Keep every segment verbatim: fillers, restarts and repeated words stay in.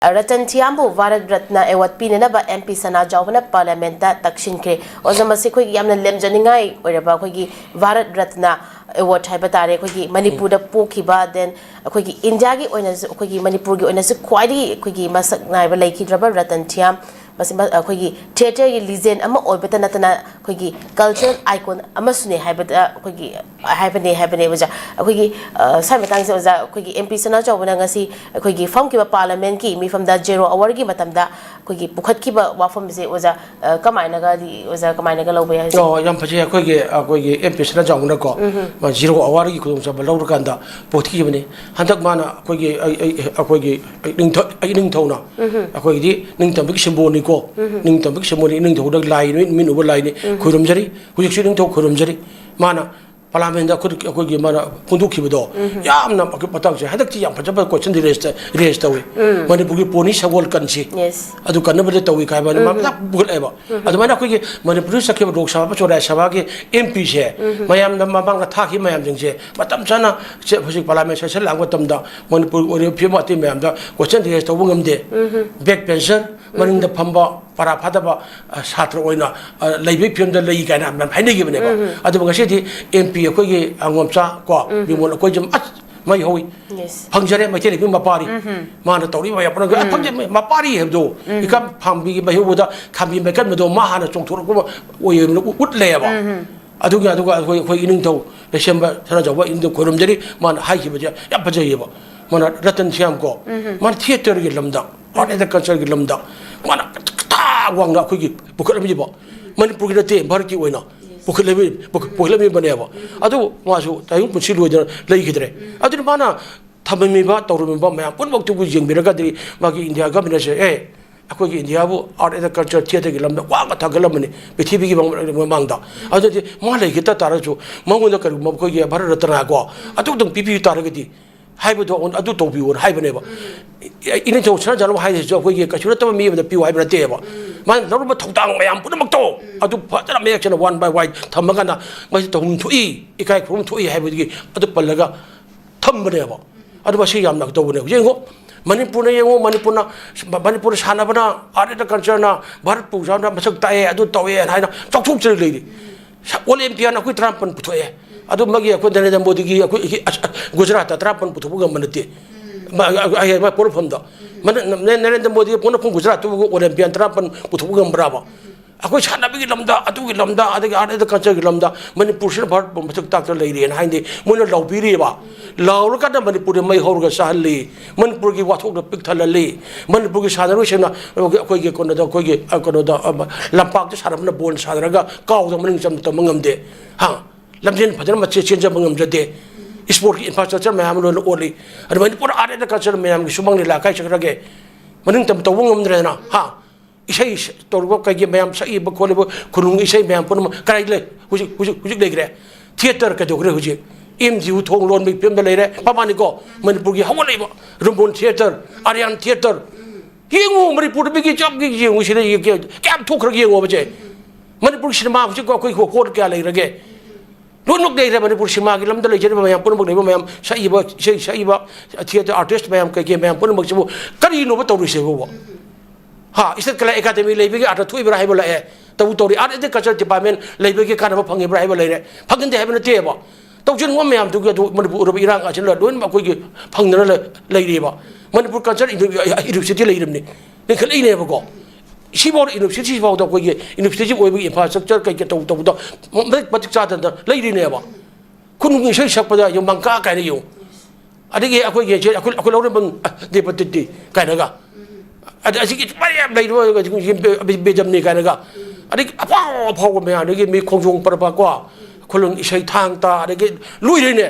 ꯔꯇꯟ ꯊꯤꯌꯥꯝꯕꯨ ꯚꯥꯔꯠ ꯔꯠꯅ ꯑꯦꯋꯥꯔꯗ ꯄꯤꯅꯅꯕ ꯑꯦꯝ ꯄꯤ ꯁꯅꯥꯖꯥꯎꯕꯅ ꯄꯥꯔꯂꯤꯌꯥꯃꯦꯟꯠꯇ ꯇꯛꯁꯤꯟꯈ꯭ꯔꯦ꯫ ꯑꯣꯖꯥ, ꯃꯁꯤ ꯑꯩꯈꯣꯏꯒꯤ ꯌꯥꯝꯅ ꯂꯦꯝꯖꯅꯤꯡꯉꯥꯏ ꯑꯣꯏꯔꯕ ꯑꯩꯈꯣꯏꯒꯤ ꯚꯥꯔꯠ ꯔꯠꯅ ꯑꯦꯋꯥꯔꯗ ꯍꯥꯏꯕ ꯇꯥꯔꯦ꯫ ꯑꯩꯈꯣꯏꯒꯤ ꯃꯅꯤꯄꯨꯔꯗ ꯄꯣꯛꯈꯤꯕ, then ꯑꯩꯈꯣꯏꯒꯤ ꯏꯟꯗꯤꯌꯥꯒꯤ ꯑꯣꯏꯅꯁꯨ, ꯑꯩꯈꯣꯏꯒꯤ ꯃꯅꯤꯄꯨꯔꯒꯤ ꯑꯣꯏꯅꯁꯨ ꯈ꯭ꯋꯥꯏꯗꯒꯤ ꯑꯩꯈꯣꯏꯒꯤ ꯃꯁꯛ ꯅꯥꯏꯕ ꯂꯩꯈꯤꯗ꯭ꯔꯕ ꯔꯇꯟ ꯊꯤꯌꯥꯝ, ꯃꯁꯤ ꯃ-, ꯑꯩꯈꯣꯏꯒꯤ ꯊꯤꯌꯦꯇꯔꯒꯤ ꯂꯤꯖꯦꯟ ꯑꯃ ꯑꯣꯏꯕꯇ ꯅꯠꯇꯅ ꯑꯩꯈꯣꯏꯒꯤ ꯀꯜꯆꯔꯦꯜ ꯑꯥꯏꯀꯣꯟ ꯑꯃꯁꯨꯅꯦ ꯍꯥꯏꯕꯗ ꯑꯩꯈꯣꯏꯒꯤ ꯍꯥꯏꯕꯅꯦ, ꯍꯥꯏꯕꯅꯦ ꯑꯣꯖꯥ꯫ ꯑꯩꯈꯣꯏꯒꯤ, ꯑ, ꯁ꯭ꯋꯥꯏ ꯃꯇꯥꯡꯁꯦ ꯑꯣꯖꯥ, ꯑꯩꯈꯣꯏꯒꯤ ꯑꯦꯝ ꯄꯤ ꯁꯅꯥꯖꯥꯎꯕꯅ ꯉꯁꯤ ꯑꯩꯈꯣꯏꯒꯤ ꯐꯝꯈꯤꯕ ꯄꯥꯔꯂꯤꯌꯥꯃꯦꯟꯠꯀꯤ ꯃꯤꯐꯝꯗ ꯖꯦꯔꯣ ꯑꯋꯥꯔꯒꯤ ꯃꯇꯝꯗ ꯑꯩꯈꯣꯏꯒꯤ ꯄꯨꯈꯠꯈꯤꯕ ꯋꯥꯐꯝꯁꯦ ꯑꯣꯖꯥ, ꯑ, ꯀꯃꯥꯏꯅꯒꯗꯤ ꯑꯣꯖꯥ, ꯀꯃꯥꯏꯅꯒ ꯂꯧꯕ ꯌꯥꯏ ꯍꯧꯖꯤꯛ? ꯑꯣ, ꯌꯥꯝ ꯐꯖꯩ꯫ ꯑꯩꯈꯣꯏꯒꯤ, ꯑꯩꯈꯣꯏꯒꯤ ꯑꯦꯝ ꯄꯤ ꯁꯅꯥꯖꯥꯎꯕꯅꯀꯣ, ꯃꯥ ꯖꯤꯔꯣ ꯑꯋꯥꯔꯒꯤ ꯈꯨꯗꯣꯡꯆꯥꯕ ꯂꯧꯔꯀꯥꯟꯗ ꯄꯨꯈꯠꯈꯤꯕꯅꯤ꯫ ꯍꯟꯗꯛ ꯃꯥꯅ ꯑꯩꯈꯣꯏꯒꯤ, ꯑꯩ, ꯑꯩ, ꯑꯩꯈꯣꯏꯒꯤ ꯅꯤꯡꯊ-, ꯑꯩ ꯅꯤꯡꯊꯧꯅ, ꯑꯩꯈꯣꯏꯒꯤꯗꯤ ꯅꯤꯡꯇꯝꯕꯒꯤ ꯁꯤꯝꯕꯣꯜꯅꯤꯀꯣ꯫ ꯅꯤꯡꯇꯝꯕꯒꯤ ꯁꯤꯝꯕꯣꯜꯅꯤ, ꯅꯤꯡꯊꯧꯗ ꯂꯥꯏ ꯅꯨꯃꯤꯠ, ꯅꯨꯃꯤꯠ ꯎꯕ ꯂꯥꯏꯅꯤ꯫ ꯈꯨꯔꯨꯝꯖꯔꯤ꯫ ꯍꯧꯖꯤꯛꯁꯨ ꯅꯤꯡꯊꯧ ꯈꯨꯔꯨꯝꯖꯔꯤ꯫ ꯃꯥꯅ ꯄꯥꯔꯂꯤꯌꯥꯃꯦꯟꯠꯇ ꯑꯩꯈꯣꯏ, ꯑꯩꯈꯣꯏꯒꯤ ꯃꯥꯅ ꯐꯣꯡꯗꯣꯛꯈꯤꯕꯗꯣ ꯌꯥꯝꯅ ꯃꯇꯥꯡꯁꯦ꯫ ꯍꯟꯗꯛꯇꯤ ꯌꯥꯝ ꯐꯖꯕ ꯀꯣꯏꯁꯟꯗꯤ ꯔꯦꯁ, ꯔꯦꯁ ꯇꯧꯏ꯫ ꯃꯅꯤꯄꯨꯔꯒꯤ ꯄꯣꯅꯤ ꯁꯒꯣꯜ ꯀꯟꯁꯤ꯫ ꯌꯦꯁ꯫ ꯑꯗꯨ ꯀꯟꯅꯕꯗ ꯇꯧꯏ ꯀꯥꯏꯕ ꯃꯥ ꯃꯌꯥꯝ ꯄꯨꯈꯠꯂꯛꯑꯦꯕ꯫ ꯑꯗꯨꯃꯥꯏꯅ ꯑꯩꯈꯣꯏꯒꯤ ꯃꯅꯤꯄꯨꯔꯗ ꯆꯠꯈꯤꯕ ꯂꯣꯛ ꯁꯚꯥ, ꯆꯣꯔꯥꯏ ꯁꯚꯥꯒꯤ ꯑꯦꯝ ꯄꯤꯁꯦ, ꯃꯌꯥꯝꯅ ꯃꯃꯥꯡꯗ ꯊꯥꯈꯤꯕ ꯃꯌꯥꯝꯁꯤꯡꯁꯦ ꯃꯇꯝ ꯆꯥꯅ ꯁꯦ-, ꯍꯧꯖꯤꯛ ꯄꯥꯔꯂꯤꯌꯥꯃꯦꯟꯠ ꯁꯦꯁꯟ ꯂꯥꯛꯄ ꯃꯇꯝꯗ ꯃꯅꯤꯄꯨꯔꯒꯤ ꯑꯣꯏꯔꯤꯕ ꯐꯤꯕꯝ ꯑꯇꯩ ꯃꯌꯥꯝꯗ ꯀꯣꯏꯁꯟ ꯔꯦꯁ ꯇꯧꯕ ꯉꯝꯗꯦ꯫ ꯕꯦꯛ ꯕꯦꯟꯆꯔ, ꯃꯅꯤꯡꯗ ꯐꯝꯕ ꯄꯔꯥ ꯐꯥꯗꯕ, ꯑ, ꯁꯥꯇ꯭ꯔ ꯑꯣꯏꯅ, ꯑ, ꯂꯩꯕꯒꯤ ꯐꯤꯕꯝꯗ ꯂꯩ ꯀꯥꯏꯅ ꯃꯌꯥꯝ ꯍꯥꯏꯅꯈꯤꯕꯅꯦꯕ꯫ ꯑꯗꯨꯕꯨ ꯉꯁꯤꯗꯤ ꯑꯦꯝ ꯄꯤ ꯑꯩꯈꯣꯏꯒꯤ ꯑꯉꯣꯝꯆꯥ ꯀꯣ, ꯕꯤꯃꯣꯜ ꯑꯩꯈꯣꯏꯁꯦ ꯑꯁ ꯃꯩ ꯍꯧꯏ꯫ ꯌꯦꯁ꯫ ꯐꯪꯖꯔꯦ ꯃꯩꯇꯩ ꯂꯩꯕꯤ ꯃꯄꯥꯔꯤ꯫ ꯃꯥꯅ ꯇꯧꯔꯤꯕ ꯃꯌꯥꯝ ꯄꯨꯝꯅꯃꯛ ꯂꯣꯏ ꯐꯪꯖꯔꯦ꯫ ꯃꯄꯥꯔꯤ ꯍꯥꯏꯕꯗꯣ, ꯏꯀꯥ ꯐꯥꯝꯕꯤꯒꯤ ꯃꯩ ꯍꯧꯕꯗ ꯈꯥꯝꯕꯤ ꯃꯩꯀꯟꯕꯗꯣ ꯃꯥ ꯍꯥꯟꯅ ꯆꯣꯡꯊꯣꯔꯛꯄ ꯑꯣꯏꯅ ꯎꯠꯂꯦꯕ꯫ ꯑꯗꯨꯒꯤ, ꯑꯗꯨꯒ ꯑꯩꯈꯣꯏ, ꯑꯩꯈꯣꯏ ꯏꯅꯤꯡꯊꯧ ꯂꯩꯁꯦꯝꯕ ꯁꯅꯥꯖꯥꯎꯕ ꯏꯅꯤꯡꯊꯧ ꯈꯣꯏꯔꯨꯝꯖꯔꯤ꯫ ꯃꯥꯅ ꯍꯥꯏꯈꯤꯕꯁꯦ ꯌꯥꯝ ꯐꯖꯩꯌꯦꯕ꯫ ꯃꯥꯅ ꯔꯇꯟ ꯁ꯭ꯌꯥꯝ ꯀꯣ, ꯃꯥꯅ ꯊꯤꯌꯦꯇꯔꯒꯤ ꯂꯝꯗ, ꯑꯥꯔꯠ ꯑꯦꯟ ꯀꯜꯆꯔꯒꯤ ꯂꯝꯗ ꯃꯥꯅ ꯊꯥꯛ ꯋꯥꯡꯅ ꯑꯩꯈꯣꯏꯒꯤ ꯄꯨꯈꯠꯂꯝꯃꯤꯕ꯫ ꯃꯅꯤꯄꯨꯔꯒꯤ ꯅꯠꯇꯦ, ꯚꯥꯔꯠꯀꯤ ꯑꯣꯏꯅ ꯄꯨꯈꯠꯂꯝꯃꯤ-, ꯄꯨꯈ-, ꯄꯨꯈꯠꯂꯝꯃꯤꯕꯅꯦꯕ꯫ ꯑꯗꯨ ꯃꯥꯁꯨ ꯇꯥꯏꯕꯪ ꯄꯨꯟꯁꯤ ꯂꯣꯏꯗꯅ ꯂꯩꯈꯤꯗ꯭ꯔꯦ꯫ ꯑꯗꯨꯅ ꯃꯥꯅ ꯊꯝꯃꯝꯃꯤꯕ, ꯇꯧꯔꯝꯃꯤꯕ ꯃꯌꯥꯝ ꯄꯨꯝꯅꯃꯛꯇꯨꯕꯨ ꯌꯦꯡꯕꯤꯔꯒꯗꯤ ꯃꯥꯒꯤ ꯏꯟꯗꯤꯌꯥ ꯒꯃꯦꯟꯅꯁꯦ, ꯑꯦ, ꯑꯩꯈꯣꯏꯒꯤ ꯏꯟꯗꯤꯌꯥꯕꯨ ꯑꯥꯔꯠ ꯑꯦꯟ ꯀꯜꯆꯔ ꯊꯤꯌꯦꯇꯔꯒꯤ ꯂꯝꯗ ꯋꯥꯡꯅ ꯊꯥꯡꯒꯠꯂꯝꯕꯅꯤ ꯄ꯭ꯔꯤꯊꯤꯕꯤꯒꯤ ꯃꯃꯥꯡꯗ꯫ ꯑꯗꯨꯗꯤ ꯃꯥ ꯂꯩꯈꯤꯗ ꯇꯥꯔꯁꯨ ꯃꯉꯣꯟꯗ ꯀꯔꯤꯒꯨꯝꯕ ꯑꯩꯈꯣꯏꯒꯤ ꯚꯥꯔꯠ ꯔꯠꯅ ꯀꯣ ꯑꯗꯨꯗꯪ ꯄꯤꯕꯤꯌꯨ ꯇꯥꯔꯒꯗꯤ ꯍꯥꯏꯕꯗꯣ ꯑꯗꯨ ꯇꯧꯕꯤꯌꯨꯅ ꯍꯥꯏꯕꯅꯦꯕ꯫ ꯏꯅꯤꯡꯊꯧ ꯁꯅꯥꯖꯥꯎꯕ ꯍꯥꯏꯔꯤꯁꯤꯁꯨ ꯑꯩꯈꯣꯏꯒꯤ ꯀꯩꯁꯨ ꯅꯠꯇꯕ ꯃꯤ ꯑꯃꯗ ꯄꯤꯌꯨ ꯍꯥꯏꯕ ꯅꯠꯇꯦꯕ꯫ ꯃꯥꯅ ꯂꯧꯔꯝꯕ ꯊꯧꯗꯥꯡ ꯃꯌꯥꯝ ꯄꯨꯝꯅꯃꯛꯇꯣ ꯑꯗꯨ ꯐꯖꯅ ꯃꯌꯦꯛ ꯁꯦꯡꯅ one by one ꯊꯝꯃꯀꯥꯟꯗ ꯃꯁꯤ ꯇꯧꯐꯝ ꯊꯣꯛꯏ, ꯏꯀꯥꯏ ꯈꯨꯝꯅꯐꯝ ꯊꯣꯛꯏ ꯍꯥꯏꯕꯗꯨꯒꯤ ꯑꯗꯨ ꯄꯜꯂꯒ ꯊꯝꯕꯅꯦꯕ꯫ ꯑꯗꯨ ꯃꯁꯤ ꯌꯥꯝꯅ ꯇꯧꯕꯅꯦꯕ꯫ ꯌꯦꯡꯉꯣ, ꯃꯅꯤꯄꯨꯔꯅ ꯌꯦꯡꯉꯨ, ꯃꯅꯤꯄꯨꯔꯅ, ꯃꯅꯤꯄꯨꯔ ꯁꯥꯟꯅꯕꯅ, art and cultureꯅ ꯚꯥꯔꯠꯄꯨ ꯁꯥꯟꯅ ꯃꯁꯛ ꯇꯥꯛꯑꯦ, ꯑꯗꯨ ꯇꯧꯑꯦ ꯍꯥꯏꯅ ꯆꯥꯎꯊꯣꯛꯆꯔ ꯂꯩꯔꯤ꯫ Olympian ꯑꯩꯈꯣꯏ ꯇꯔꯥꯃꯥꯄꯟ ꯄꯨꯊꯣꯛꯑꯦ꯫ ꯑꯗꯨ ꯃꯥꯒꯤ ꯑꯩꯈꯣꯏ ꯅꯔꯦꯟꯗ꯭ꯔ ꯃꯣꯗꯤꯒꯤ ꯑꯩꯈꯣꯏ, ꯑꯩꯈꯣꯏ ꯑꯁ, ꯒꯨꯖꯔꯥꯠꯇ ꯇꯔꯥꯃꯥꯄꯟ ꯄꯨꯊꯣꯛꯄ ꯉꯝꯕ ꯅꯠꯇꯦ꯫ ꯃꯥ, ꯑꯩ, ꯑꯩ, ꯃꯥ ꯄꯣꯛꯅꯐꯝꯗꯣ꯫ ꯃꯅ-, ꯅ-, ꯅꯔꯦꯟꯗ꯭ꯔ ꯃꯣꯗꯤꯒꯤ ꯄꯣꯛꯅꯐꯝ ꯒꯨꯖꯔꯥꯠꯇꯨꯕꯨ Olympian ꯇꯔꯥꯃꯥꯄꯟ ꯄꯨꯊꯣꯛꯄ ꯉꯝꯕ꯭ꯔꯥꯕ? ꯑꯩꯈꯣꯏ ꯁꯥꯟꯅꯕꯒꯤ ꯂꯝꯗ, ꯑꯗꯨꯒꯤ ꯂꯝꯗ, ꯑꯗꯒꯤ art and cultureꯒꯤ ꯂꯝꯗ ꯃꯅꯤꯄꯨꯔꯁꯤꯅ ꯚꯥꯔꯠꯄꯨ ꯃꯁꯛ ꯇꯥꯛꯇꯅ ꯂꯩꯔꯦꯅ ꯍꯥꯏꯅꯗꯤ ꯃꯣꯏꯅ ꯂꯥꯎꯕꯤꯔꯤꯕ꯫ ꯂꯥꯎꯔꯀꯥꯟꯗ ꯃꯅꯤꯄꯨꯔꯗ ꯃꯩ ꯍꯧꯔꯒ ꯆꯥꯍꯜꯂꯤ꯫ ꯃꯅꯤꯄꯨꯔꯒꯤ ꯋꯥꯊꯣꯛꯅ ꯄꯤꯛ ꯊꯜꯍꯜꯂꯤ꯫ ꯃꯅꯤꯄꯨꯔꯒꯤ ꯁꯥꯟꯅꯔꯣꯏꯁꯤꯡꯅ ꯑꯩꯈꯣꯏꯒꯤ ꯀꯩꯅꯣꯗ, ꯑꯩꯈꯣꯏꯒꯤ, ꯑ, ꯀꯩꯅꯣꯗ, ꯑ, ꯂꯝꯄꯥꯛꯇ ꯁꯥꯟꯅꯕꯅ ꯕꯣꯜ ꯁꯥꯟꯅꯔꯒ ꯀꯥꯎꯗ ꯃꯅꯤꯡ ꯆꯝ-, ꯇꯝꯕ ꯉꯝꯗꯦ꯫ ꯍꯥ? ꯂꯝꯖꯦꯜ ꯐꯖꯅ ꯃꯆꯦ ꯆꯦꯟꯖꯕ ꯉꯝꯖꯗꯦ꯫ Sportꯀꯤ infrastructure ꯃꯌꯥꯝ ꯑꯃ ꯂꯣꯏꯅ ꯑꯣꯠꯂꯤ꯫ ꯑꯗꯨ ꯃꯅꯤꯄꯨꯔ art and culture ꯃꯌꯥꯝꯒꯤ ꯁꯨꯃꯥꯡ ꯂꯤꯂꯥ ꯀꯥꯏ ꯆꯠꯈ꯭ꯔꯒꯦ? ꯃꯅꯤꯡ ꯇꯝ ꯇꯧꯕ ꯉꯝꯗ꯭ꯔꯦꯗꯅ, ꯍꯥ? ꯏꯁꯩ ꯁ-, ꯇꯧꯔꯤꯕ ꯀꯩꯒꯤ ꯃꯌꯥꯝ ꯁꯛꯏꯕ ꯈꯣꯠꯂꯤꯕ ꯈꯨꯅꯨꯡ ꯏꯁꯩ ꯃꯌꯥꯝ ꯄꯨꯝꯅꯃꯛ ꯀꯗꯥꯏ ꯂꯩ? ꯍꯧꯖꯤꯛ, ꯍꯧꯖꯤꯛ, ꯍꯧꯖꯤꯛ ꯂꯩꯈ꯭ꯔꯦ꯫ Theatre ꯀꯩꯗꯧꯈ꯭ꯔꯦ ꯍꯧꯖꯤꯛ? ꯑꯦꯝ ꯖꯤ ꯌꯨ ꯊꯣꯡ ꯂꯣꯟꯕꯒꯤ ꯐꯤꯕꯝꯗ ꯂꯩꯔꯦ꯫ ꯃꯃꯥꯅꯤꯀꯣ, ꯃꯅꯤꯄꯨꯔꯒꯤ ꯍꯧꯒꯠꯂꯛꯏꯕ ꯔꯨꯝꯕꯣꯟ theatre, ꯑꯥꯔꯌꯥꯟ theatre꯫ ꯌꯦꯡꯉꯨ, ꯃꯅꯤꯄꯨꯔꯗ ꯃꯤꯒꯤ ꯖꯣꯕꯀꯤ ꯌꯦꯡꯉꯨ, ꯁꯤꯗ ꯌꯦꯡ-, ꯀꯌꯥꯝ ꯊꯣꯛꯈ꯭ꯔꯒꯦ ꯌꯦꯡꯉꯣꯕꯁꯦ꯫ ꯃꯅꯤꯄꯨꯔꯒꯤ ꯁꯤꯅꯦꯃꯥ ꯍꯧꯖꯤꯛ ꯑꯩꯈꯣꯏ ꯍꯣ-, ꯍꯣꯜ ꯀꯌꯥ ꯂꯩꯔꯒꯦ? ꯂꯣꯏꯅꯃꯛ ꯂꯩꯔꯦ꯫ ꯃꯅꯤꯄꯨꯔ ꯁꯤꯅꯦꯃꯥꯒꯤ ꯂꯝꯗ ꯂꯩꯖꯔꯤꯕ ꯃꯌꯥꯝ ꯄꯨꯝꯅꯃꯛ ꯂꯩꯕ ꯃꯌꯥꯝ, ꯁꯛꯏꯕ ꯏꯁꯩ ꯁꯛꯏꯕ, theatre artist ꯃꯌꯥꯝ, ꯀꯩꯀꯩ ꯃꯌꯥꯝ ꯄꯨꯝꯅꯃꯛꯁꯤꯕꯨ ꯀꯔꯤꯅꯣꯕ ꯇꯧꯔꯤꯁꯤꯕꯨ? ꯍꯥ, ꯏꯁꯇꯦꯠ ꯀꯂꯥ ꯑꯦꯀꯥꯗꯃꯤ ꯂꯩꯕꯒꯤ ꯑꯥꯔꯊ ꯊꯣꯛꯏꯕ꯭ꯔꯥ ꯍꯥꯏꯕ ꯂꯥꯛꯑꯦ꯫ ꯇꯧ ꯇꯧꯔꯤ, Art and Culture Department ꯂꯩꯕꯒꯤ ꯀꯥꯟꯅꯕ ꯐꯪꯉꯤꯕ꯭ꯔꯥ ꯍꯥꯏꯕ ꯂꯩꯔꯦ꯫ ꯐꯪꯍꯟꯗꯦ ꯍꯥꯏꯕ ꯅꯠꯇꯦꯕ꯫ ꯇꯧꯁꯤꯟꯕ ꯃꯌꯥꯝꯗꯨꯒꯤ ꯑꯗꯨ ꯃꯅꯤꯄꯨꯔ ꯑꯣꯏꯔꯕ ꯏꯔꯥꯡ ꯑꯁꯤꯅ ꯂꯣꯏꯅꯃꯛ ꯑꯩꯈꯣꯏꯒꯤ ꯐꯪꯗꯅ ꯂꯩ-, ꯂꯩꯔꯤꯕ꯫ ꯃꯅꯤꯄꯨꯔ culture ꯏꯟ-, ꯏꯟꯁꯇꯤꯇ꯭ꯌꯨꯠ ꯂꯩꯔꯤꯕꯅꯤ, ꯂꯤꯡꯈꯠꯂꯛꯏꯅꯦꯕꯀꯣ꯫ ꯁꯤꯐꯥꯎꯗ ꯏꯟꯁꯇꯤꯇ꯭ꯌꯨꯠꯁꯤꯐꯥꯎꯗ ꯑꯩꯈꯣꯏꯒꯤ ꯏꯟꯁꯇꯤꯇ꯭ꯌꯨꯠ ꯑꯣꯏꯕꯒꯤ ꯏꯟꯐ꯭ꯔꯥꯁ꯭ꯇ꯭ꯔꯛꯆꯔ ꯀꯩꯀꯩ ꯇꯧ-, ꯇꯧꯕꯗ ꯃ-, ꯃꯇꯤꯛ ꯆꯥꯗꯅ ꯂꯩꯔꯤꯅꯦꯕ꯫ ꯈꯨꯅꯨꯡ ꯏꯁꯩ ꯁꯛꯄꯗ ꯌꯦꯡꯉꯨ, ꯃꯪꯀꯥ ꯀꯥꯏꯅ ꯌꯦꯡꯉꯨ꯫ ꯑꯗꯒꯤ ꯑꯩꯈꯣꯏꯒꯤ ꯁꯦ-, ꯑꯩꯈꯣꯏ, ꯑꯩꯈꯣꯏ ꯂꯧꯔꯦꯝꯕꯝ, ꯑ, ꯗꯦꯕꯗꯠꯇꯤ ꯀꯥꯏꯅꯒ꯫ ꯑꯗ ꯑꯁꯤꯒꯤ ꯃꯔꯤ ꯌꯥꯝ ꯂꯩꯔꯤꯕ ꯕꯦ-, ꯕꯦꯖꯝꯅꯤ ꯀꯥꯏꯅꯒ꯫ ꯑꯗꯒꯤ ꯑꯐꯥꯎ ꯑꯐꯥꯎꯕ ꯃꯌꯥꯝ, ꯑꯗꯒꯤ ꯃꯤ ꯈꯣꯡꯖꯣꯝ ꯄꯔꯕ ꯀꯣ, ꯈꯨꯅꯨꯡ ꯏꯁꯩ ꯊꯥꯡ ꯇꯥ, ꯑꯗꯒꯤ ꯂꯣꯏꯔꯦꯅꯦ꯫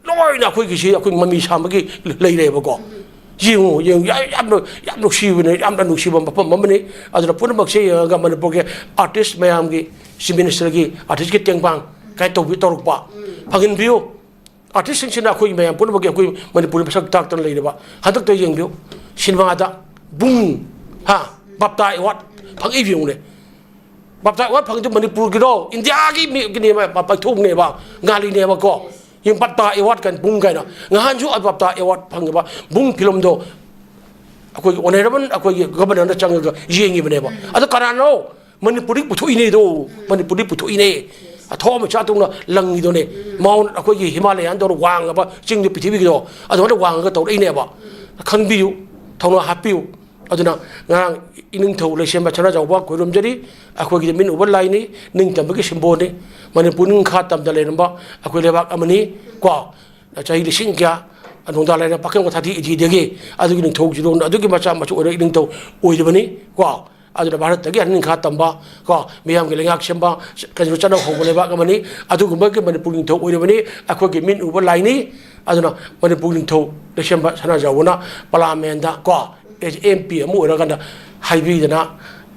ꯂꯣꯏꯅ ꯑꯩꯈꯣꯏꯒꯤꯁꯤ ꯑꯩꯈꯣꯏ ꯃꯃꯤ ꯁꯥꯕꯒꯤ ꯂꯩꯔꯦꯕꯀꯣ꯫ ꯌꯦꯡꯉꯨ, ꯌꯦꯡꯉꯨ, ꯌꯥ-, ꯌꯥꯝꯅ, ꯌꯥꯝ ꯅꯨꯡꯁꯤꯕꯅꯦ, ꯌꯥꯝꯅ ꯅꯨꯡꯁꯤꯕ ꯃꯐꯝ ꯑꯃꯅꯤ꯫ ꯑꯗꯨꯅ ꯄꯨꯝꯅꯃꯛꯁꯦ ꯌꯦꯡꯉꯒ ꯃꯅꯤꯄꯨꯔꯒꯤ ꯑꯥꯔꯇꯤꯁ ꯃꯌꯥꯝꯒꯤ, ꯆꯤꯐ ꯃꯤꯅꯤꯁꯇꯔꯒꯤ ꯑꯥꯔꯇꯤꯁꯀꯤ ꯇꯦꯡꯕꯥꯡ ꯀꯥꯏꯅ ꯇꯧꯕꯤ-, ꯇꯧꯔꯛꯄ ꯐꯪꯍꯟꯕꯤꯌꯨ꯫ ꯑꯥꯔꯇꯤꯁꯁꯤꯡꯁꯤꯅ ꯑꯩꯈꯣꯏ ꯃꯌꯥꯝ ꯄꯨꯝꯅꯃꯛꯀꯤ ꯑꯩꯈꯣꯏ ꯃꯅꯤꯄꯨꯔꯒꯤ ꯃꯁꯛ ꯇꯥꯛꯇꯅ ꯂꯩꯔꯕ꯫ ꯍꯟꯗꯛꯇ ꯌꯦꯡꯕꯤꯌꯨ, ꯁꯤꯅꯦꯃꯥꯗ ꯕꯨꯡ! ꯍꯥ? ꯕꯥꯞꯇꯥ ꯑꯦꯋꯥꯔꯗ ꯐꯪꯉꯛꯏꯕ ꯌꯦꯡꯉꯨꯅꯦ꯫ ꯕꯥꯞꯇꯥ ꯑꯦꯋꯥꯔꯗ ꯐꯪꯉꯤꯗꯨ ꯃꯅꯤꯄꯨꯔꯒꯤꯔꯣ? ꯏꯟꯗꯤꯌꯥꯒꯤ ꯃꯤꯒꯤꯅꯦꯕ, ꯄ-, ꯄꯥꯏꯊꯣꯛꯅꯦꯕ, ꯉꯥꯜꯂꯤꯅꯦꯕꯀꯣ꯫ ꯌꯦꯡ ꯕꯥꯞꯇꯥ ꯑꯦꯋꯥꯔꯗ ꯀꯥꯏꯅ, ꯕꯨꯡ ꯀꯥꯏꯅ, ꯉꯍꯥꯟꯁꯨ ꯕꯥꯞꯇꯥ ꯑꯦꯋꯥꯔꯗ ꯐꯪꯉꯤꯕ ꯕꯨꯡ ꯐꯤꯂꯝꯗꯣ ꯑꯩꯈꯣꯏꯒꯤ ꯑꯣꯅꯔꯦꯕꯜ ꯑꯩꯈꯣꯏꯒꯤ ꯒꯕꯔꯅꯔꯅ ꯆꯪꯉꯒ ꯌꯦꯡꯉꯤꯕꯅꯦꯕ꯫ ꯑꯗꯣ ꯀꯅꯥꯅꯣ? ꯃꯅꯤꯄꯨꯔꯗꯤ ꯄꯨꯊꯣꯛꯏꯅꯦꯗꯣ꯫ ꯃꯅꯤꯄꯨꯔꯗꯤ ꯄꯨꯊꯣꯛꯏꯅꯦ꯫ ꯑꯊꯣꯝ ꯃꯆꯥ ꯇꯧꯅ ꯂꯪꯉꯤꯗꯣꯅꯦ꯫ ꯃꯥꯎꯟ ꯑꯩꯈꯣꯏꯒꯤ ꯍꯤꯃꯥꯂꯌꯥꯟꯗꯧꯅ ꯋꯥꯡꯉꯕ ꯆꯤꯡꯗꯣ, ꯄ꯭ꯔꯤꯊꯤꯕꯤꯒꯤꯗꯣ ꯑꯗꯨꯃꯥꯏꯅ ꯋꯥꯡꯉꯒ ꯇꯧꯔꯛꯏꯅꯦꯕ꯫ ꯈꯪꯕꯤꯌꯨ, ꯊꯧꯅꯥ ꯍꯥꯞꯄꯤꯌꯨ꯫ ꯑꯗꯨꯅ ꯉꯔꯥꯡ ꯏꯅꯤꯡꯊꯧ ꯂꯩꯁꯦꯝꯕ ꯁꯅꯥꯖꯥꯎꯕ ꯈꯣꯏꯔꯨꯝꯖꯔꯤ꯫ ꯑꯩꯈꯣꯏꯒꯤꯗꯤ ꯃꯤꯠ ꯎꯕ ꯂꯥꯏꯅꯤ, ꯅꯤꯡꯇꯝꯕꯒꯤ ꯁꯤꯝꯕꯣꯜꯅꯤ꯫ ꯃꯅꯤꯄꯨꯔ ꯅꯤꯡꯈꯥ ꯇꯝꯗ ꯂꯩꯔꯝꯕ ꯑꯩꯈꯣꯏ ꯂꯩꯕꯥꯛ ꯑꯃꯅꯤ ꯀꯣ꯫ ꯆꯍꯤ ꯂꯤꯁꯤꯡ ꯀꯌꯥ ꯅꯣꯡꯗꯥ ꯂꯥꯏꯔꯦꯟ ꯄꯥꯛꯀꯪ ꯊꯥꯊꯤ ꯏꯊꯤꯗꯒꯤ ꯑꯗꯨꯒꯤ ꯅꯤꯡꯊꯧ ꯖꯤꯔꯣꯟ ꯑꯗꯨꯒꯤ ꯃꯆꯥ ꯃꯁꯨ ꯑꯣꯏꯔꯒ ꯏꯅꯤꯡꯊꯧ ꯑꯣꯏꯔꯤꯕꯅꯤ ꯀꯣ꯫ ꯑꯗꯨꯅ ꯚꯥꯔꯠꯇꯒꯤ ꯍꯟꯅ ꯅꯤꯡꯈꯥ ꯇꯝꯕ ꯀꯣ, ꯃꯤꯌꯥꯝꯒꯤ ꯂꯩꯉꯥꯛ ꯁꯦꯝꯕ, ꯀꯩꯅꯣ ꯆꯠꯅ ꯍꯧꯕ ꯂꯩꯕꯥꯛ ꯑꯃꯅꯤ꯫ ꯑꯗꯨꯒꯨꯝꯕꯒꯤ ꯃꯅꯤꯄꯨꯔ ꯅꯤꯡꯊꯧ ꯑꯣꯏꯔꯤꯕꯅꯤ꯫ ꯑꯩꯈꯣꯏꯒꯤ ꯃꯤꯠ ꯎꯕ ꯂꯥꯏꯅꯤ꯫ ꯑꯗꯨꯅ ꯃꯅꯤꯄꯨꯔ ꯅꯤꯡꯊꯧ ꯂꯩꯁꯦꯝꯕ ꯁꯅꯥꯖꯥꯎꯕꯅ ꯄꯥꯔꯂꯥꯃꯦꯟꯗ ꯀꯣ, ꯑꯦꯝ ꯄꯤ ꯑꯃ ꯑꯣꯏꯔꯀꯥꯟꯗ ꯍꯥꯏꯕꯤꯗꯅ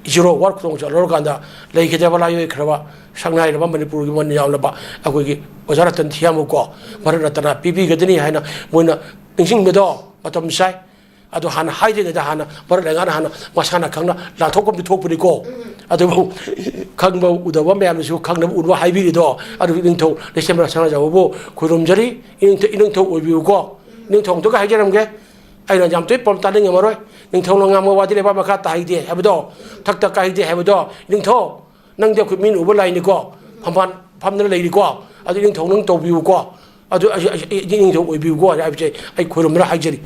ꯖꯤꯔꯣ ꯑꯋꯥꯔ ꯈꯨꯗꯣꯡꯆꯥꯕ ꯂꯧꯔꯀꯥꯟꯗ ꯂꯩꯈꯤꯗ꯭ꯔꯕ, ꯂꯥꯏꯑꯣꯏꯈ꯭ꯔꯕ, ꯁꯛꯅꯥꯏꯔꯕ ꯃꯅꯤꯄꯨꯔꯒꯤ ꯃꯃꯜ ꯌꯥꯝꯂꯕ ꯑꯩꯈꯣꯏꯒꯤ ꯑꯣꯖꯥ ꯔꯇꯟ ꯊꯤꯌꯥꯝꯕꯨ ꯀꯣ, ꯚꯥꯔꯠ ꯔꯇꯅꯥ ꯄꯤꯕꯤꯒꯗꯅꯤ ꯍꯥꯏꯅ ꯃꯣꯏꯅ ꯅꯤꯡꯁꯤꯡꯕꯗꯣ ꯃꯇꯝ ꯆꯥꯏ꯫ ꯑꯗꯣ ꯍꯥꯟꯅ ꯍꯥꯏꯗ꯭ꯔꯤꯉꯩꯗ ꯍꯥꯟꯅ ꯚꯥꯔꯠ ꯂꯩꯉꯥꯛꯅ ꯍꯥꯟꯅ ꯃꯁꯥꯅ ꯈꯪꯅ ꯂꯥꯟꯊꯣꯛꯐꯝꯗꯤ ꯊꯣꯛꯄꯅꯤꯀꯣ꯫ ꯑꯗꯨꯕꯨ ꯈꯪꯕ ꯎꯗꯕ ꯃꯌꯥꯝꯅꯁꯨ ꯈꯪꯅꯕ ꯎꯅꯕ ꯍꯥꯏꯕꯤꯔꯤꯗꯣ, ꯑꯗꯨ ꯏꯅꯤꯡꯊꯧ ꯂꯩꯁꯦꯝꯕ ꯁꯅꯥꯖꯥꯎꯕꯕꯨ ꯈꯨꯔꯨꯝꯖꯔꯤ꯫ ꯏꯅꯤꯡꯊꯧ, ꯏꯅꯤꯡꯊꯧ ꯑꯣꯏꯕꯤꯌꯨꯀꯣ꯫ ꯏꯅꯤꯡꯊꯧ ꯑꯝꯇꯒ ꯍꯥꯏꯖꯔꯝꯒꯦ꯫ ꯑꯩꯅ ꯌꯥꯝ ꯇꯣꯏꯅ ꯄꯥꯎ ꯇꯥꯅꯤꯡꯉꯝꯃꯔꯣꯏ꯫ ꯅꯤꯡꯊꯧꯅ ꯉꯥꯡꯕ ꯋꯥꯗꯤ ꯂꯩꯕꯥꯛ ꯃꯈꯥ ꯇꯥꯍꯩꯗꯦ ꯍꯥꯏꯕꯗꯣ, ꯊꯛꯇ ꯀꯥꯍꯩꯗꯦ ꯍꯥꯏꯕꯗꯣ, ꯅꯤꯡꯊꯧ, ꯅꯪꯗꯤ ꯑꯩꯈꯣꯏ ꯃꯤꯅ ꯎꯕ ꯂꯥꯏꯅꯤꯀꯣ, ꯐꯝꯕꯥꯜ ꯐꯝꯗꯅ ꯂꯩꯔꯤꯀꯣ, ꯑꯗꯨ ꯏꯅꯤꯡꯊꯧ ꯅꯪ ꯇꯧꯕꯤꯌꯨꯀꯣ꯫ ꯑꯗꯨ ꯑꯩ, ꯑꯩ, ꯑꯩ ꯏꯅꯤꯡꯊꯧ ꯑꯣꯏꯕꯤꯌꯨꯀꯣ ꯍꯥꯏꯕꯁꯦ ꯑꯩ ꯈꯣꯏꯔꯨꯝꯗꯅ ꯍꯥꯏꯖꯔꯤ꯫